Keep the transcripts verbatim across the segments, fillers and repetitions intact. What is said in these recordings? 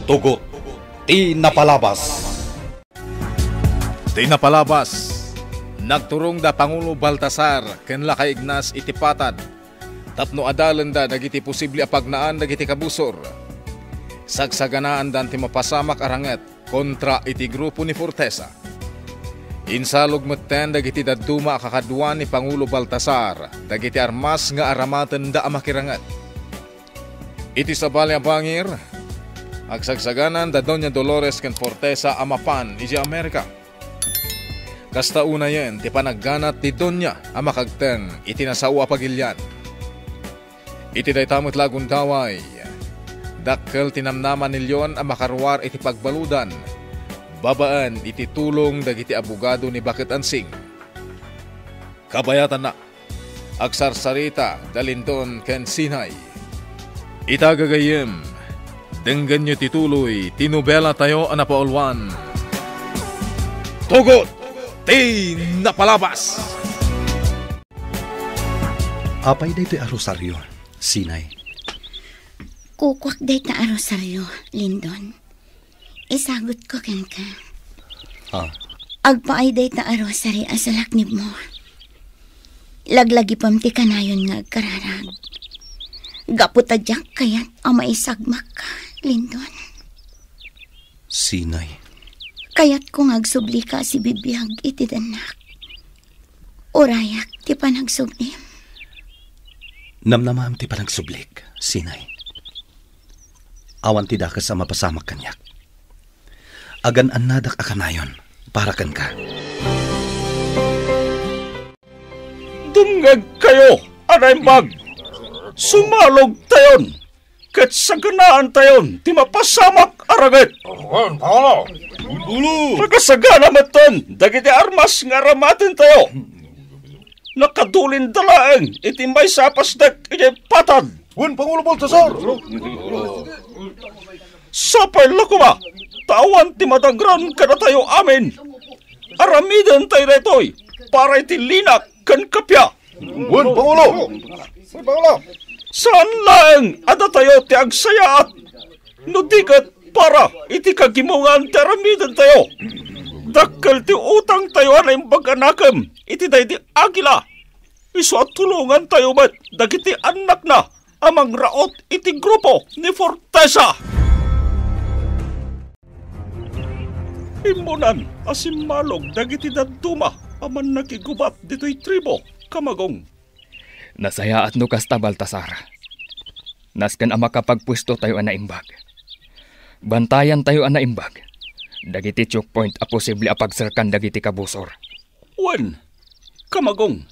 Tugot ti napalabas. Ti napalabas, nagturong da Pangulo Baltasar ken Lakay Ignas iti patad tapno adalenda dagiti posible a pagnaan dagiti kabusor. Sagsaganaandan ti mapasamak a ranget kontra iti grupo ni Fortesa. Insalog metten dagiti dadduma a kakadua ni Pangulo Baltasar dagiti armas nga aramatenda a makiranget. Iti sabali a bangir, agsagsaganan da Doña Dolores ken Fortesa a mapan idiay Amerika. Kasta unayen ti panagganat ti Doña a makagteng iti nasao a pagilian. Iti dayta met la a gundaway, dakkel ti namnama ni Leon a makaruar iti pagbaludan babaen iti tulong dagiti abogado ni Baket Ansing. Kabayatanna, agsarsarita da Lindon ken Sinay. Ita gagayyem, denggenyo ti tuloy ti nobelatayo a napauluan, Tugot ti Napalabas. Apay daytoy a rosario, Sinay? Kukuak dayta a rosario, Lindon. Isagutko kenka. Ah. Agpaay dayta a rosary a salaknibmo. Laglagipem ti kanayon nga agkararag. Gapu ta diak kayat a maisagmakka, Lindon. Sinay. Kayatko nga agsublika a sibibiag iti dannak. Urayak ti panagsublim. Namnamaem ti panagsublik, Sinay. Awan ti dakes a mapasamak kaniak. Agan-annadak a kanayon para kenka. Dumngegkayo a naimbag! Sumalogtayon ket saganaantayon ti mapasamak a ranget. Wen, Paolo! Paolo! Nakasagana metten dagiti armas nga aramatentayo. Nakadulinda laeng iti maysa a pasdek idiay patad. Wen, Pangulo Baltasar! Sapay la koma ta awan ti madangran kadatayo amin. Aramidentayo daytoy para iti linak ken kappia. Wen, Pangulo! Wen, Pangulo! Saan laeng a datayo ti agsayaat, no di ket para iti kagimongan ti aramidentayo. Dakkel ti utangtayo a naimbag a nakem iti daydi Agila. Isu a tulongantayo met dagiti annakna a mangraot iti grupo ni Fortesa. Immunan a simmalog dagiti dadduma a mannakigubat ditoy tribu, Kamagong. Nasayaat no kasta, Baltasar. Nasken a makapagpuestotayo a naimbag. Bantayantayo a naimbag dagiti choke point a posible a pagserkan dagiti kabusor. Wen, Kamagong.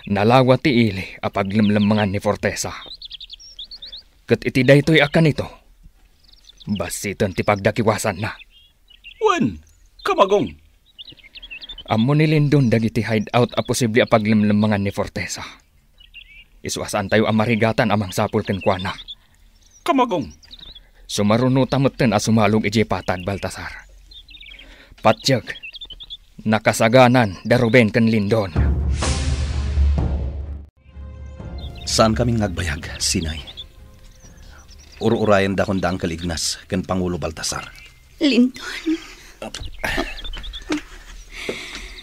Nalawa ti ili a paglemlemmengan ni Fortesa. Ket iti daytoy a kanito, bassiten ti pagdakiwasanna. Wen, Kamagong. Ammo ni Lindon dagiti hideout a posible a paglemlemmengan ni Fortesa. Isu a saantayo a marigatan a mangsapul kenkuana. Kamagong. Sumarunota metten a sumalog idiay patad, Baltasar. Patiek, nakasaganan da Ruben ken Lindon. Saan kamin nga agbayag, Sinay. Ur-urayendakon da Uncle Ignas ken Pangulo Baltasar. Lindon.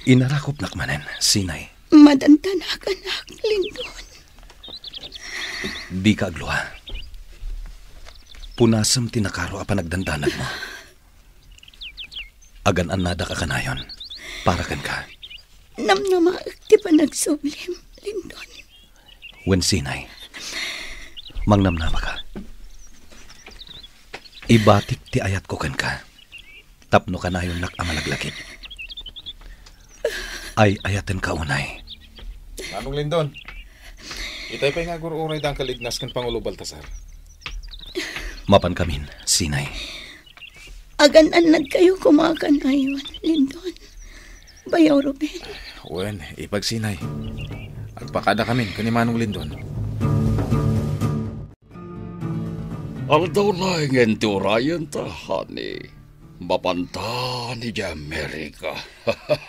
Inarakupnak manen, Sinay. Madandanak, anak, Lindon. Dika aglua. Punasem ti nakaro a panagdandanagmo. Agan-annadak a kanayon para kenka. Namnamaek ti panagsublim, Lindon. Wen, Sinay, mangnamnamaka. Ibatik ti ayatko kenka tapno kanayonnak a malaglagip. Ay-ayatenka unay. Manong Lindon, itay pay nga agur-uray da Uncle Ignas ken Pangulo Baltasar. Mapankamin, Sinay. Agan-annadkayo koma a kanayon, Lindon. Bayaw Ruben. Wen, ipag Sinay. Agpakadakamin ken ni Manong Lindon. Aldaw laengen ti urayenta, honey. Mapantan idiay Amerika.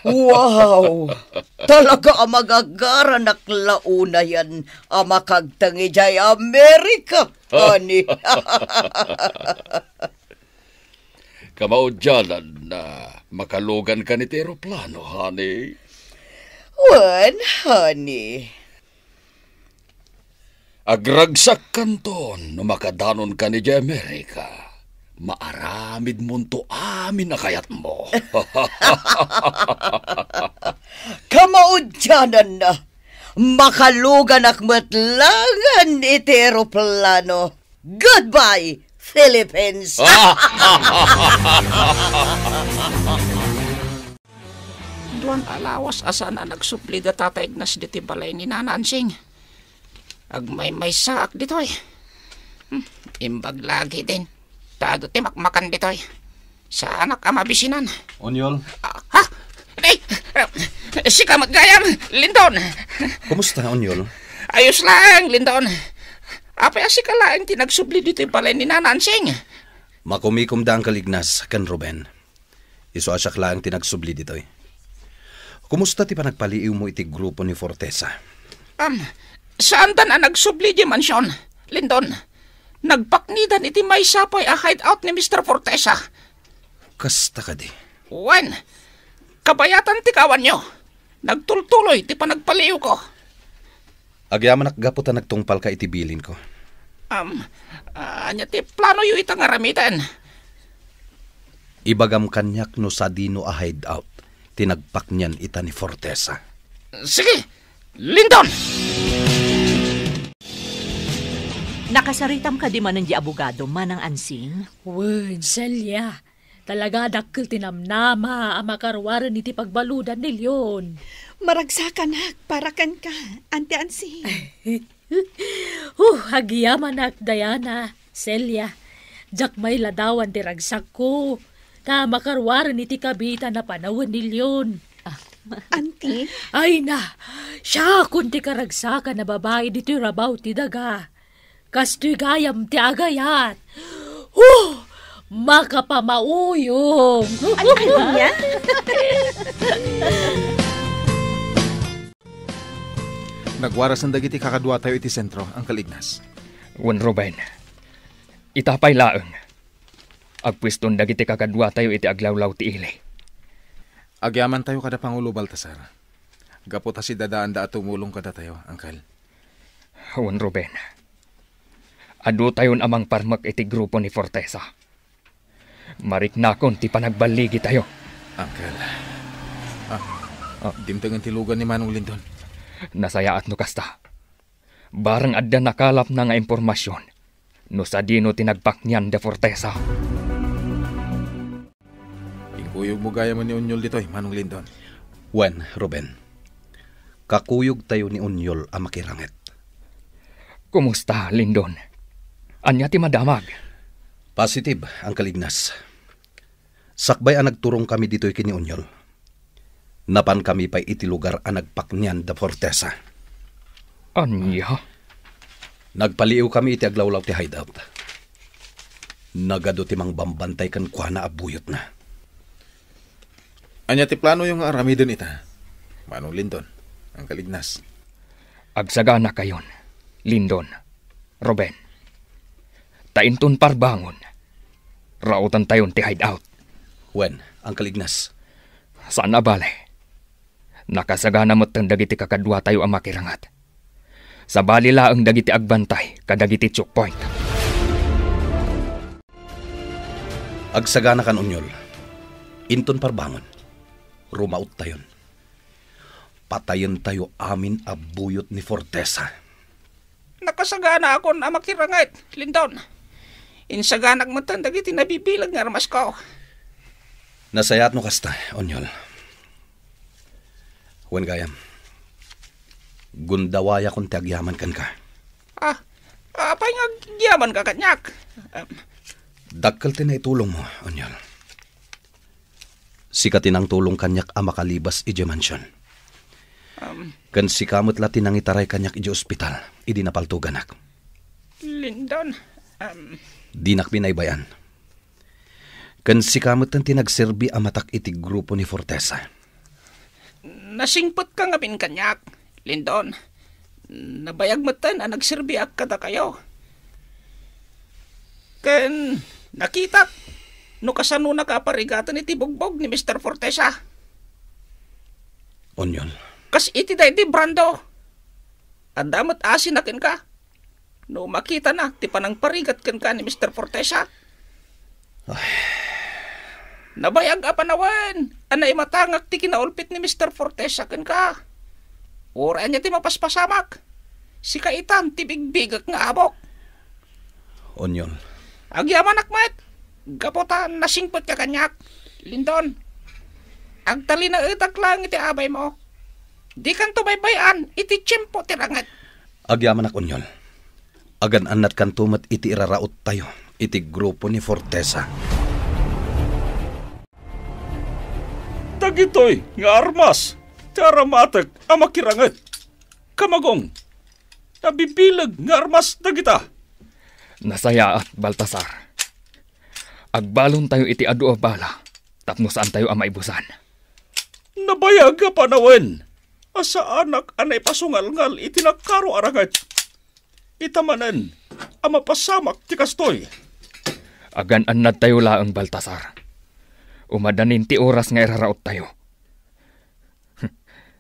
Wow! Talaga a magagaranak la unayen a makagteng idiay Amerika, honey. Kamaudiananna, makalugankan iti eroplano, honey? Wen, honey. Agragsakkanton no makadanonkan idiay Amerika. Maaramidmonto amin a kayatmo. Kamaudiananna, makaluganak met laengen iti eroplano. Goodbye, Philippines! Duan a lawas a saan a nagsubli da Tata Ignas ditoy balay ni Nana Ansing. Agmaymaysaak ditoy. Hmm, imbag lagi din. Ta adu ti makmakan ditoy. Saanak a mabisinan. Onyol. Ah, ha? Ay, ah, sika met gayam, Lindon. Kumusta, Onyol? Ayos laeng, Lindon. Apay a sika laeng ti nagsubli ditoy balay ni Nana Ansing? Makumikomda, Uncle Ignas, ken Ruben. Isu a siak laeng ti nagsubli ditoy. Kumusta ti panagpaliiwmo iti grupo ni Fortesa? Am, saandan a nagsubli di mansion, Lindon. Nagpaknidan iti maysa pay a hideout ni Mister Fortesa. Kasta kadi? Wen, kabayatan ti kawanyo. Nagtultuloy ti panagpaliiwko. Agyamanak gapu ta nagtungpalka iti bilinko. Am, ania ti planoyo ita nga aramiden? Ibagam kaniak no sadino a hideout ti nagpaknian ita ni Fortesa. Sige, Lindon! Nakasaritam kadi manen di abogado, Manang Ansing? Wen, Celia. Talaga dakkel ti namnama a makaruaren iti pagbaludan ni Leon. Maragsakanak para kenka, Auntie Ansing. Huh, agyamanak, Diana, Celia. Diak mailadawan ti ragsakko. Ta makaruaren iti kabiitan a panawen ni Leon. Auntie? Ay na, siakon ti karagsakan a babai ditoy rabaw ti daga. Kastoy gayam ti agayat. Huh! Makapamauyong! Ania? Nagwarasen dagiti kakaduatayo iti sentro, Uncle Ignas. Wen, Ruben. Ita pay laeng. Agpueston dagiti kakaduatayo iti aglawlaw ti ili. Agyamantayo kada Pangulo Baltasar. Gapu ta sidadaanda a tumulong kadatayo, Uncle. Wen, Ruben. Adutayon a mangparmek iti grupo ni Fortesa. Mariknakon ti panagballigitayo. Uncle. Ah, ah, dimtengen ti lugan ni Manong Lindon. Nasayaat no kasta. Bareng adda nakalapna nga impormasion no sadino ti nagpaknian da Fortesa. Inkuyogmo gayam ni Onyol ditoy, Manong Lindon. Wen, Ruben. Kakuyogtayo ni Onyol a makiranget. Kumusta, Lindon? Ania ti madamag? Positive, Uncle Ignas. Sakbay a nagturongkami ditoy ken ni Onyol, napankami pay iti lugar a nagpaknian da Fortesa. Ania? Nagpaliiwkami iti aglawlaw ti hideout. Nagadu ti mangbambantay kenkuana a buyotna. Ania ti planoyo nga aramiden ita, Manong Lindon, Uncle Ignas? Agsaganakayon, Lindon, Ruben. Ta inton parbangon, raotantayon ti hideout. Wen, Uncle Ignas. Saan a bale. Nakasagana metten dagiti kakaduatayo a makirangat. Sabali laeng dagiti agbantay kadagiti choke point. Agsaganakan, Onyol. Inton parbangon, rumaottayon. Patayentayo amin a buyot ni Fortesa. Nakasaganaakon a makiranget, Lindon. Insaganak metten dagiti nabibileg nga armasko. Nasayaat no kasta, Onyol. Wen gayam, gundawayakon ti agyaman kenka. Ah, apay nga agyamanka kaniak? Em. Dakkel ti naitulongmo, Onyol. Sika ti nangtulong kaniak a makalibas idiay mansion. Am. Ken sika met la ti nangitaray kaniak idiay ospital idi napaltoganak. Lindon, am. Dinak binaybay-an. Ken sika metten ti nagserbi a matak iti grupo ni Fortesa. Nasingpetka ngamin kaniak, Lindon. Nabayag metten a nagserbiak kadakayo. Ken nakitak no kasanonaka a parigaten iti bugbog ni Mister Fortesa. Onyol. Kas iti daydi Brando. Adda met asina kenka. No makitana ti panangparigat kenka ni Mister Fortesa. Ay. Nabayag a panawen a naimatangak ti kinaulpit ni Mister Fortesa kenka. Uray ania ti mapaspasamak. Sika itan ti bigbigek nga abok. Onyol. Agyamanak met. Gapu ta nasingpetka kaniak. Lindon. Agtalinaedak laeng iti abaymo. Dikanto baybay-an iti tiempo ti ranget. Agyamanak, Onyol. Agan-annadkanto met iti iraraottayo iti grupo ni Fortesa. Dagitoy nga armas ti aramatek a makiranget. Kamagong, nabibileg nga armas dagita. Nasayaat, Baltasar. Agbalontayo iti adu a bala tapno saantayo a maibusan. Nabayag a panawen a saanak a naipasungalngal iti nakaro a ranget. Ita manen a mapasamak ti kastoy. Agan-annadtayo laeng, Baltasar. Umadanin ti oras nga iraraottayo.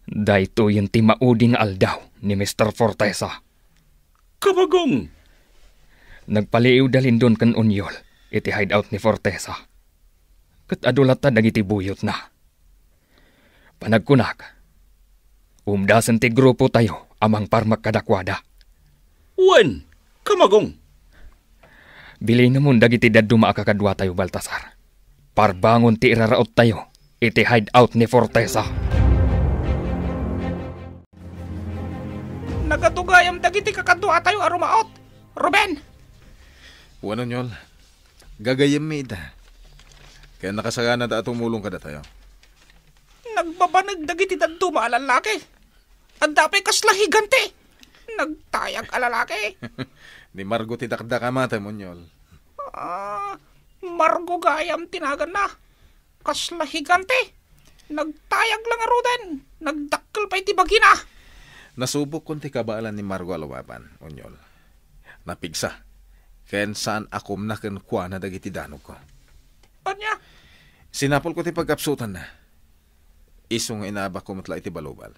Daytoyen ti maudi nga aldaw ni Mister Fortesa. Kamagong! Nagpaliiwda Lindon ken Onyol iti hideout ni Fortesa. Ket adu latta dagiti buyotna. Panagkunak, umdasen ti grupotayo a mangparmek kadakuada. Wen, Kamagong! Bilinenmon dagiti dadduma a kakaduatayo, Baltasar. Parbangon ti iraraottayo iti hideout ni Fortesa. Nagatugayam dagiti kakaduatayo a rumaot, Ruben. Wen, Onyol. Gagayyemmi ida. Ken nakasaganada a tumulong kadatayo. Nagbabaneg dagiti dadduma a lallaki. Adda pay kasla higante. Nagtayag a lalaki. Ni Margo ti dakdakamatem, Onyol. Ah, Margo gayam ti naganna. Kasla higante. Nagtayag la ngaruden. Nagdakkel pay ti bagina. Nasubokkon ti kabaelan ni Margo a lumaban, Onyol. Napigsa. Ken saan a kumna kenkuana dagiti danogko. Ania? Sinapulko ti pagkapsutanna. Isu nga inaabakko met la iti balubal.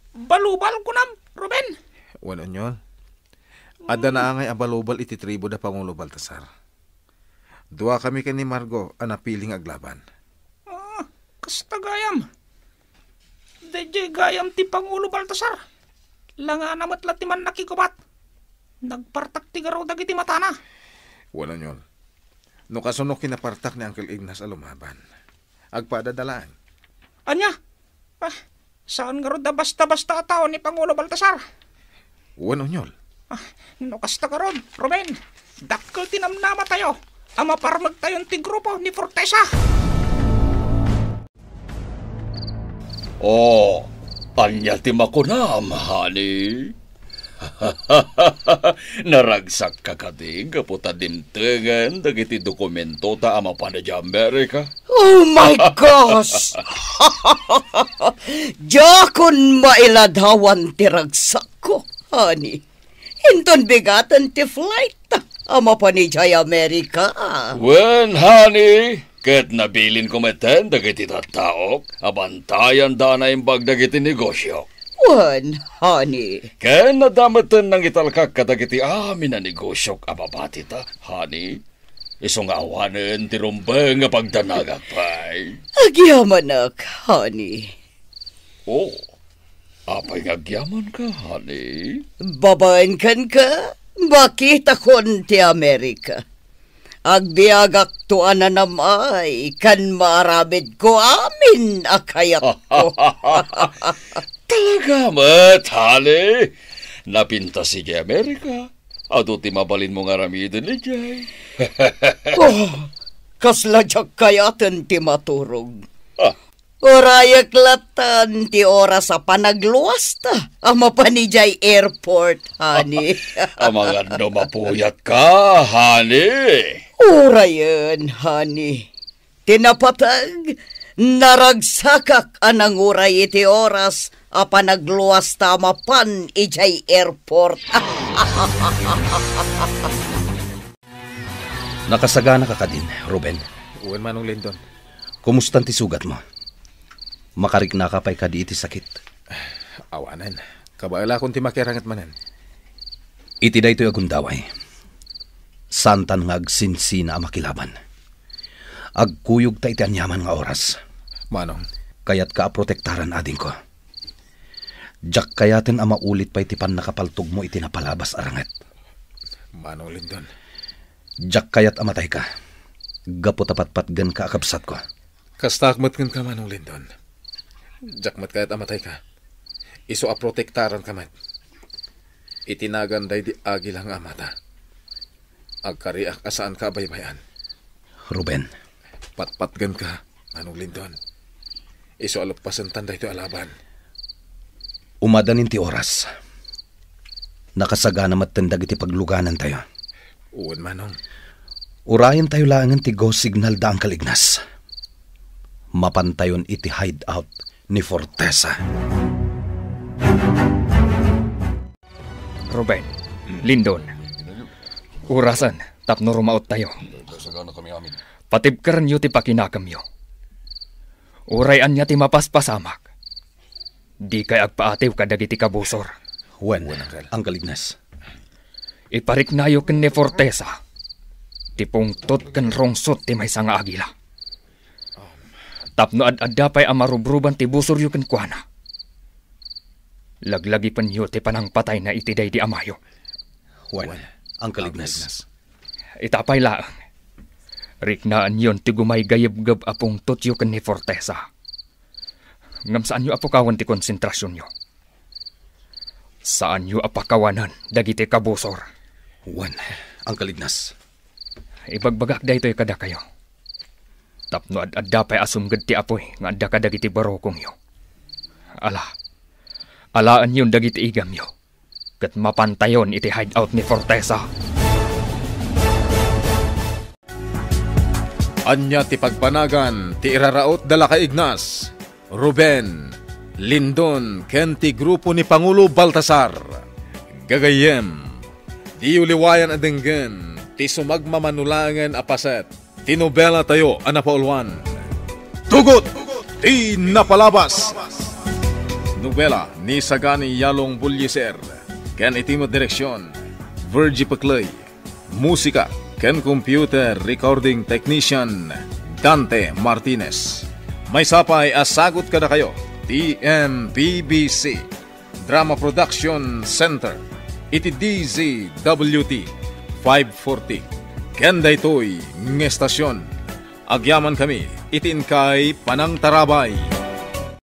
Balubal, kunam, Ruben? Wen, Onyol. Adda naangay a balubal iti tribu da Pangulo Baltasar. Duakami ken ni Margo a napili nga aglaban. Ah, kasta gayam. Daydiay gayam ti Pangulo Baltasar. Langana met la ti mannakigubat. Nagpartak ti garo dagiti matana. Wen, Onyol. No kasano kinapartak ni Uncle Ignas a lumaban, agpadada laeng. Ania? Ah, saan ngarud a basta-basta a tao ni Pangulo Baltasar? Wen, Onyol. Ah, no kasta ngarud, Ruben, dakkel ti namnamatayo a maparmegtayon ti grupo ni Fortesa. Oh, ania ti makunam, honey? Naragsakka kadi gapu ta dimtengen dagiti dokumentota a mapan idiay Amerika? Oh my gosh! Diakon mailadawan ti ragsakko, honey. Inton bigaten ti flight a mapan idiay Amerika. Wen, honey, ket nabilinko metten dagiti tattaok a bantayanda a naimbag dagiti negosiok. Wen, honey. Ken adda metten nangitalkak kadagiti amin a negosiok a mabatita, honey. Isu nga awanen ti rumbeng nga pagdanagak pay. Agyamanak, honey. Oh, apay nga agyamanka, honey? Babaen kenka, makitakon ti Amerika. Agbiagakto a nanam-ay ken maaramidko amin a kayatko. Talaga met, honey? Napintas idiay Amerika. Adu ti mabalinmo nga aramiden idiay. Oh, kasla diak kayaten ti maturog. Ah. Urayek latta ti oras a panagluasta a mapan idiay airport, honey. Amangan no mapuyatka, honey. Urayen, honey. Ti napateg, naragsakak a nanguray iti oras a panagluasta a mapan idiay airport. Nakasaganaka kadin, Ruben? Wen, Manong Lindon. Kumustan ti sugatmo? Makariknaka pay kadi iti sakit? Awanen. Kabaelakon ti makiranget manen. Iti daytoy a gundaway, saantan nga agsinsina a makilaban. Agkuyogta iti aniaman nga oras. Manong. Kayatka a protektaran adingko. Diak kayaten a maulit pay ti pannakapaltogmo iti napalabas a ranget. Manong Lindon. Diak kayat a matayka. Gapu ta patpatgenka a kabsatko. Kastaak met kenka, Manong Lindon. Diak met kayat a matayka. Isu a protektaranka met. Iti nagan daydi agila nga amata, agkariak a saanka a baybay-an. Ruben. Patpatgenka, Manong Lindon. Isu a leppasentan daytoy a laban. Umadanin ti oras. Nakasagana metten dagiti pagluganantayo. Wen, Manong. Urayentayo laengen ti go signal da Uncle Ignas. Mapantayon iti hideout ni Fortesa. Ruben, Lindon, orasen tapno rumaottayo. Patibkerenyo ti pakinakemyo. Uray ania ti mapaspasamak, dikay agpaatiw kadagiti kabusor. Wen, Wen, Uncle. Uncle Ignas. Ipariknayo ken ni Fortesa ti pungtot ken rungsot ti maysa nga agila. Tapno ad-adda pay a marubruban ti busoryo kenkuana, laglagipenyo ti panangpatayna iti daydi amayo. Wen, Wen, Uncle Ignas. Ita pay laeng, riknaenyon ti gumaygayebgeb a pungtotyo ken ni Fortesa. Ngem saanyo a pukawen ti konsentrasionyo. Saanyo a pakawanen dagiti kabusor. Wen, Uncle Ignas. Ibagbagak daytoy kadakayo tapno ad-adda pay a sumged ti apuy nga adda kadagiti barukongyo. Ala, alaenyon dagiti igamyo ket mapantayon iti hideout ni Fortesa. Ania ti pagbanagan ti iraraut da Lakay Ignas, Ruben, Lindon, ken ti grupo ni Pangulo Baltasar? Gagayyem, diyo liwayan a denggen ti sumagmamano laengen a paset ti nobelatayo a napauluan, Tugot ti Napalabas. Nobela ni Sagani Yalong Bullieser ken iti met direksion, Virgie Pecley. Musika ken computer recording technician, Dante Martinez. Maysa pay a sagut kadakayo ti M P B C Drama Production Center iti D Z W T five forty. Ken daytoy nga estasion, agyamankami iti inkay panangtarabay.